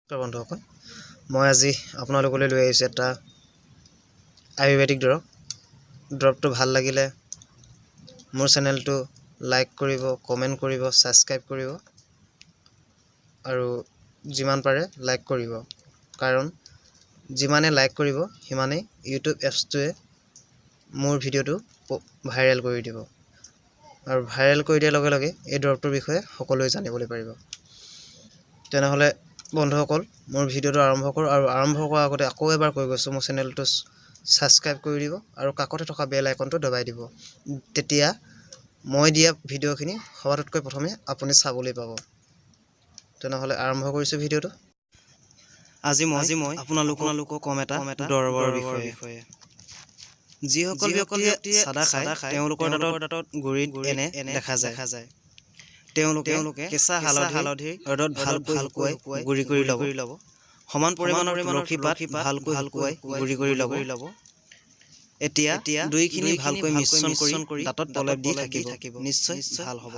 নমস্কাৰ বন্ধুসকল, মই আজি আপোনালোকলৈ লৈ আহিছোঁ এটা আয়ুৰ্বেদিক দৰৱ। দৰৱটো ভাল লাগিলে মোৰ চেনেলটো লাইক কৰিব, কমেণ্ট কৰিব, ছাবস্ক্ৰাইব কৰিব আৰু যিমান পাৰে লাইক কৰিব, কাৰণ যিমানে লাইক কৰিব সিমানেই ইউটিউব এপছটোৱে মোৰ ভিডিঅ'টো ভাইৰেল কৰি দিব আৰু ভাইৰেল কৰি দিয়াৰ লগে লগে এই দৰৱটোৰ বিষয়ে সকলোৱে জানিবলৈ পাৰিব। তেনেহ'লে বন্ধুসকল, মোৰ ভিডিঅ'টো আৰম্ভ কৰোঁ। আৰু আৰম্ভ কৰাৰ আগতে আকৌ এবাৰ কৈ গৈছোঁ, মোৰ চেনেলটো ছাবস্ক্ৰাইব কৰি দিব আৰু কাষতে থকা বেল আইকনটো দবাই দিব। তেতিয়া মই দিয়া ভিডিঅ'খিনি সবাতোতকৈ প্ৰথমে আপুনি চাবলৈ পাব। তেনেহ'লে আৰম্ভ কৰিছোঁ ভিডিঅ'টো। আজি মই আপোনালোকক ক'ম এটা দৰৱৰ বিষয়ে। যিসকল ব্যক্তিয়ে চাদা খায়, তেওঁলোকৰ দাঁতত গুৰিত এনে দেখা যায়। তেওঁলোকে কেঁচা হালধি ৰ'দত ভালকৈ শুকুৱাই গুড়ি কৰি ল'ব। সমান পৰিমাণৰ তুলসী পাত ভালকৈ শুকুৱাই গুড়ি কৰি ল'ব। এতিয়া দুইখিনি ভালকৈ মিশ্ৰণ কৰি দাঁতত প্ৰলেপ দি থাকিব, নিশ্চয় ভাল হ'ব।